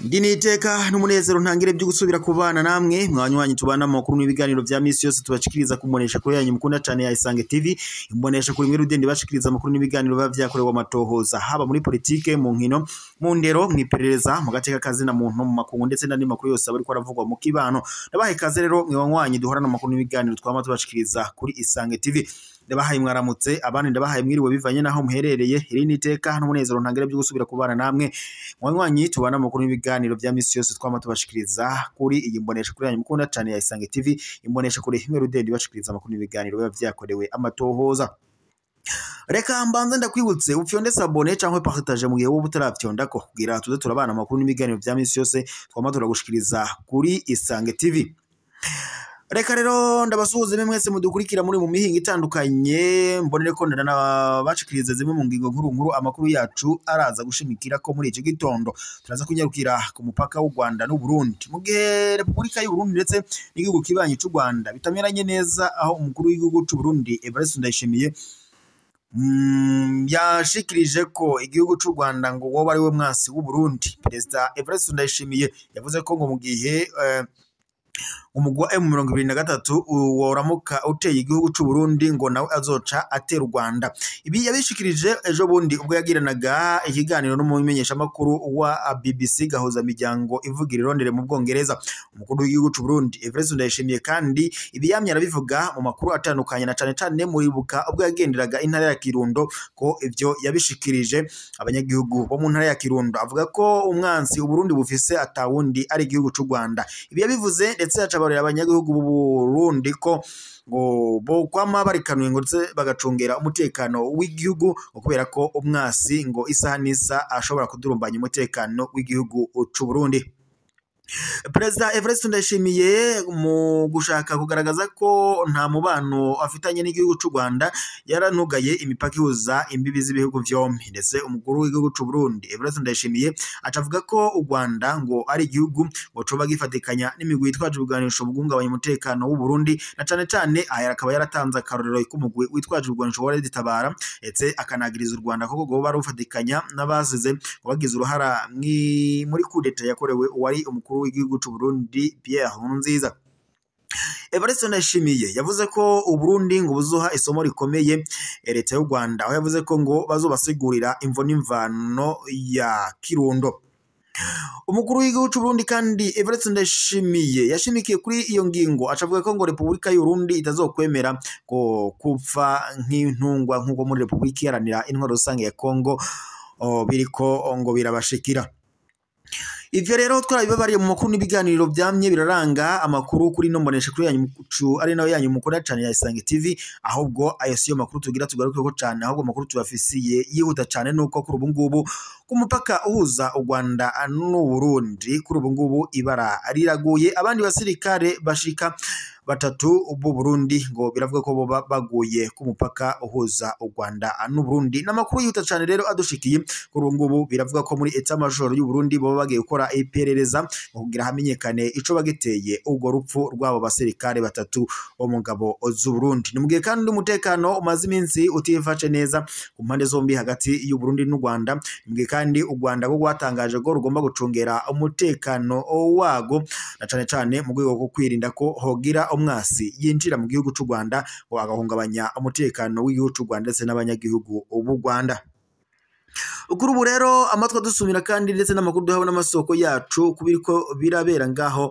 Ndi niteka n'umunezero ntangire byo gusubira kubana namwe mwanywanyi tubana amakuru n'ibiganiro vya misi yose tubashikiriza kumbonesha kuri yanyu mukunda cyane ya Isange TV, imbonesha kuri mwe rudende bashikiriza amakuru n'ibiganiro biba vyakorewe amatohoza haba muri politike, mu nkino, mu ndero, mw'iperereza, mu gateka kazi na muntu, mu makungu ndetse n'andi makuru yose aba ariko aravugwa mu kibano. Ndabahaye ikaze rero mwe banywanyi duhorana amakuru n'ibiganiro twama tubashikiriza kuri Isange TV. Ndabahaye mwaramutse, abandi ndabahaye mwiriwe bivanye naho muherereye. Iri ni iteka n'umunezero ntangire byo gusubira kubana namwe mwanywanyi tubana amakuru n'ibiganiro vya misi yose twama tubashikiriza kuri iyi mbonesha kuri yanyu mukunda cyane ya Isange TV, imbonesha kuri imwe rudende bashikiriza amakuru n'ibiganiro biba vyakorewe amatohoza. Reka mbanze ndakwibutse ufyonde s'abonner canke partage mu gihe wowe utaravyondako kugira tuze turabana amakuru n'ibiganiro vya misi yose twama turagushikiriza kuri Isange TV. Reka rero ndabasuhuze mwese mudukurikira muri mu mihinga itandukanye, mbonere ko ndanabashikiriza zimwe mu ngingo nkuru nkuru amakuru yacu araza gushimikira ko muri iki gitondo turaza kunyarukira ku mupaka w'u Rwanda n'u Burundi, mu gihe Repubulika y'u Burundi ndetse n'igihugu kibanyi c'u Rwanda bitameranye neza, aho umukuru w'igihugu c'u Burundi Evariste Ndayishimiye yashikirije ko igihugu c'u Rwanda ngo wowe ari we mwasi w'u Burundi. Perezida Evariste Ndayishimiye yavuze ko ngo mu gihe umugwi wa M23 woramuka uteye igihugu c'u Burundi ngo nawe azoca atera u Rwanda. Ibi yabishikirije ejo bundi ubwo yagiranaga ikiganiro n'umumenyeshamakuru wa BBC Gahuza Miryango ivugira irondere mu Bwongereza. Umukuru w'igihugu c'u Burundi Evariste Ndayishimiye kandi ibi yamye arabivuga mu makuru atandukanye, na cane cane muribuka ubwo yagenderaga intara ya Kirundo ko ivyo yabishikirije abanyagihugu bo mu ntara ya Kirundo, avuga ko umwansi u Burundi bufise atawundi ari igihugu c'u Rwanda. Ibi yabivuze ndetse yacabarira abanyagihugu b'u Burundi ko ngo bokwama barikanuye ngo ndetse bagacungera umutekano w'igihugu, kubera ko umwasi ngo isaha n'isa ashobora kudurumbanya umutekano w'igihugu c'u Burundi. Perezida Evariste Ndayishimiye mu gushaka kugaragaza ko nta mubano afitanye n'igihugu c'u Rwanda yaranugaye imipaka ihuza imbibi z'ibihugu vyombi, ndetse umukuru w'igihugu c'u Burundi Evariste Ndayishimiye acavuga ko u Rwanda ngo ari igihugu ngo coba gifatikanya n'imigwi yitwaje ibigwanisho mu guhungabanya umutekano w'u Burundi, na cane cane aha akaba yaratanze akarorero k'umugwi witwaje ibigwanisho wa Red-Tabara, ndetse akanagiriza u Rwanda ko goba rufatikanya n'abasize ngo bagize uruhara muri kudeta yakorewe uwari umukuru w'igihugu c'u Burundi Pierre Nkurunziza. Evariste Ndayishimiye yavuze ko u Burundi ngo buzoha isomo rikomeye leta y'u Rwanda, aho yavuze ko ngo bazobasigurira imvo n'imvano ya Kirundo. Umukuru w'igihugu c'u Burundi kandi Evariste Ndayishimiye yashimikiye kuri iyo ngingo acavuga ko ngo Repubulika y'u Burundi itazokwemera ko kupfa nk'intungwa nk'uko muri Repubulika Iharanira Intwaro Rusange ya Kongo biriko ngo birabashikira. Ivyo rero twarabibabariye mu makuru n'ibiganiro vyamye biraranga amakuru kuri ino mbonesha kuri yanyu ari nayo yanyu mukunda cane ya Isange TV, ahubwo ayo siyo makuru tugira tugarukeko cane, ahubwo makuru tubafisiye yihuta cane nuko kuri ubu ngubu ku mupaka uhuza u Rwanda n'u Burundi kuri ubu ngubu ibara riraguye, abandi basirikare bashika batatu b'u Burundi ngo biravuga ko boba baguye ku mupaka uhuza u Rwanda n'u Burundi. N'amakuru yihuta cane rero adushikiye kuri ubu ngubu biravuga ko muri etat major y'u Burundi boba bagiye gukora iperereza kugira hamenyekane ico bagiteye urwo rupfu rw'abo basirikare batatu bo mu ngabo z'u Burundi. Ni mugihe kandi umutekano umaze iminsi utifashe neza ku mpande zombi hagati y'u Burundi n'u Rwanda. Ni mugihe kandi u Rwanda rwo rwatangaje ko rugomba gucungera umutekano wago na cane cane mu rwego rwo kwirinda ko hogira umwasi yinjira mu gihugu c'u Rwanda ngo agahungabanya umutekano w'igihugu c'u Rwanda ndetse n'abanyagihugu b'u Rwanda. Kuri ubu rero amatwi adusumira kandi ndetse n'amakuru duhabona n'amasoko yacu kubiriko birabera ngaho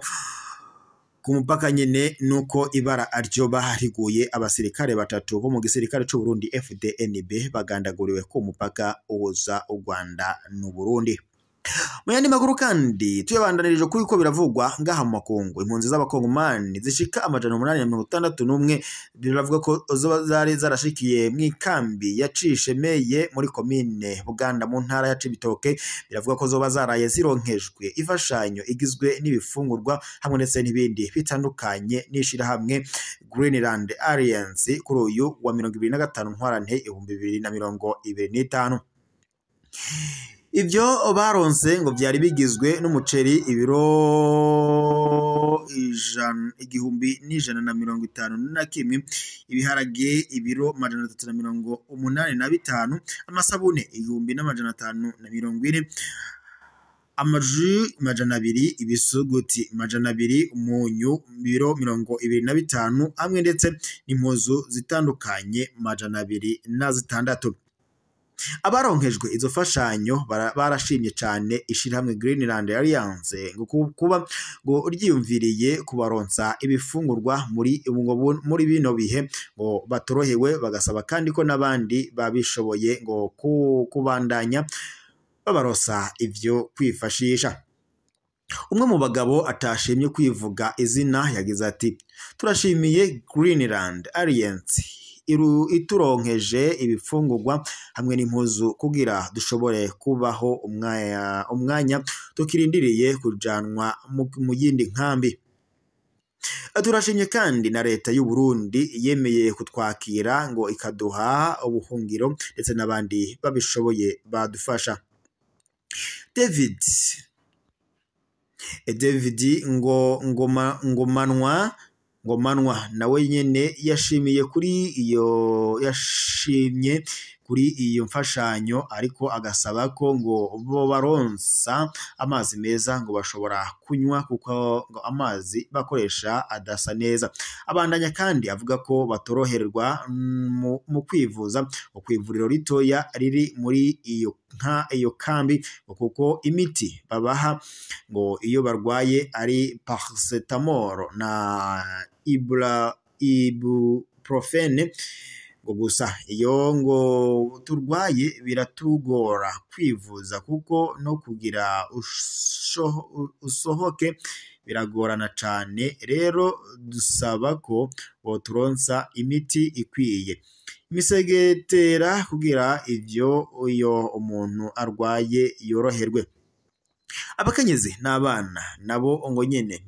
ku mupaka nyene nuko ibara aryoba riguye abasirikare batatu bo mu gisirikare c'u Burundi FDNB bagandaguriwe ku mupaka uhuza u Rwanda n'u Burundi. Mu yandi makuru kandi tuyabandanirije kuri ko biravugwa ngaha mu makungu, impunzi z'abakongomani zishika 861 biravuga ko zoba zari zarashikiye mw'ikambi ya Cishemeye muri komine Buganda mu ntara ya Cibitoke, biravuga ko zoba zaraye zironkejwe imfashanyo igizwe n'ibifungurwa hamwe ndetse n'ibindi bitandukanye n'ishirahamwe Greenland Alliance kuri uyu wa 2025 ntwarante 2025. Ivyo baronse ngo vyari bigizwe n'umuceri ibiro 1151, ibiharage ibiro 385, amasabune 1540, amaju 200, ibisuguti 200, umunyu ibiro 25, hamwe ndetse n'impuzu zitandukanye 206. Abaronkejwe izo fashanyo barashimye cane ishirahamwe Greenland Alliance ngo kuba ngo ryiyumviriye kubaronsa ibifungurwa muri bino bihe ngo batorohewe, bagasaba kandi ko n'abandi babishoboye ngo kubandanya babarosa ivyo kwifashisha. Umwe mu bagabo atashimye kwivuga izina yagize ati: turashimiye Greenland Alliance ituronkeje ibifungurwa hamwe n'impuzu kugira dushobore kubaho umwanya tukirindiriye kujanwa mu yindi nkambi. Turashimye kandi na leta y'u Burundi yemeye kutwakira ngo ikaduha ubuhungiro ndetse n'abandi babishoboye badufasha. David ngo Ngomanwa nawe nyene yashimiye kuri iyo mfashanyo, ariko agasaba ko ngo bo baronsa amazi meza ngo bashobora kunywa kuko ngo amazi bakoresha adasa neza. Abandanya kandi avuga ko batoroherwa mu kwivuza ku ivuriro ritoya riri muri iyo kambi, kuko imiti babaha ngo iyo barwaye ari paracetamol na ibuprofene ngo gusa iyo ngo turwaye biratugora kwivuza kuko no kugira usohoke biragorana cane, rero dusaba ko boturonsa imiti ikwiye imisegetera kugira ivyo iyo umuntu arwaye yoroherwe. Abakenyezi n'abana nabo ngo nyene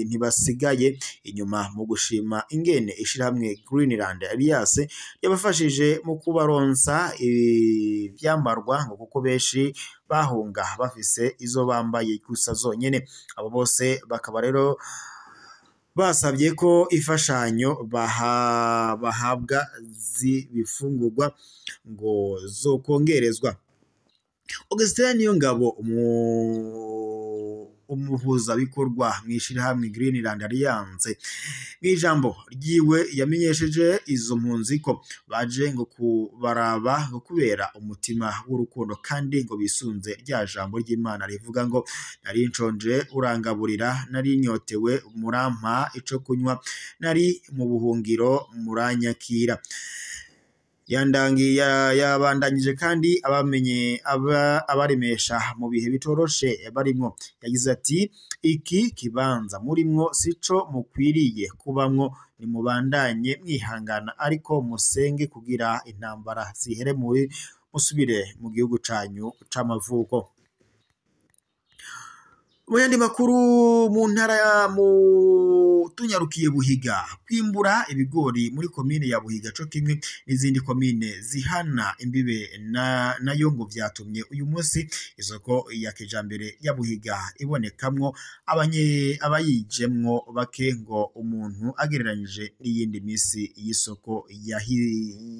ntibasigaye inyuma mu gushima ingene ishirahamwe Greenland Alliance yabafashije mu kubaronsa ivyambarwa ngo kuko benshi bahunga bafise izo bambaye gusa zonyene. Abo bose bakaba rero basabye ko ifashanyo bahabwa z'ibifungurwa ngo zokongerezwa. Augustin Niyongabo umuhuzabikorwa mw'ishirahamwe Greenland Alliance mw'ijambo ryiwe yamenyesheje izo mpunzi ko baje ngo kubaraba ngo kubera umutima w'urukundo kandi ngo bisunze rya jambo ry'Imana rivuga ngo nari nshonje urangaburira, nari nyotewe murampa ico kunywa, nari mu buhungiro muranyakira. Yabandanyije kandi abamenye abaremesha mu bihe bitoroshe barimwo. Yagize ati: iki kibanza murimwo sico mukwiriye kubamwo, nimubandanye mwihangana ariko musenge kugira intambara zihere muri musubire mu gihugu canyu c'amavuko. Mu yandi makuru mu ntara ya tunyarukiye Buhiga, kwimbura ibigori muri komine ya Buhiga co kimwe n'izindi komine zihana imbibe nayo ngo vyatumye uyu munsi isoko ya kijambere ya Buhiga ibonekamwo abayijemwo bake ngo umuntu agereranyije n'iyindi misi y'isoko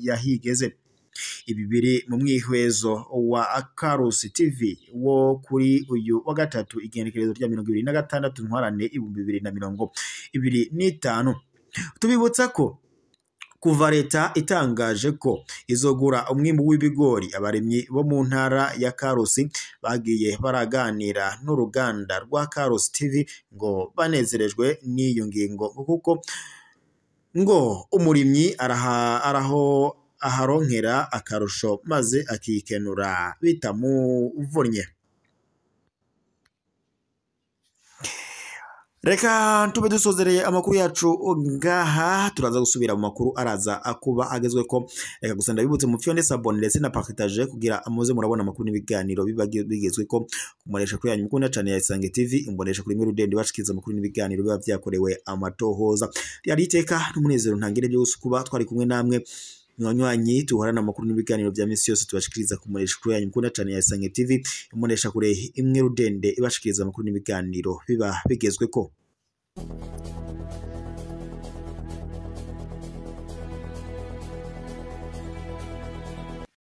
yahigeze. Ibi biri mu mwihwezo wa Karusi TV wo kuri uyu wa gatatu igenekerezo rya 2026 ntwarane 2025. Tubibutsa ko kuva leta itangaje ko izogura umwimbu w'ibigori, abarimyi bo mu ntara ya Karusi bagiye baraganira n'uruganda rwa Karusi TV ngo banezerejwe n'iyo ngingo kuko ngo umurimyi araho aharonkera akarusho maze akikenura bitamuvunnye. Reka tube dusozereye amakuru yacu ngaha, turaza gusubira mu makuru araza akuba agezwe ko. Reka gusa ndabibutse mu fyonde sabone ndetse na partage kugira amuze murabona amakuru n'ibiganiro biba bigezwe ko kumoresha kuri yanyu mukunda cyane ya Isange TV, imbonesha kuri Mirudende bashikiza amakuru n'ibiganiro biba vyakorewe amatohoza. Yari iteka n'umunezero ntangire byo kuba twari kumwe namwe. Mwanywanyi tuhorana amakuru n'ibiganiro vya misi yose tubashikiriza ku mbonesha kure yanyu mukunda cane ya Isange TV, imbonesha kure imwe rudende ibashikiriza amakuru n'ibiganiro biba bigezweko.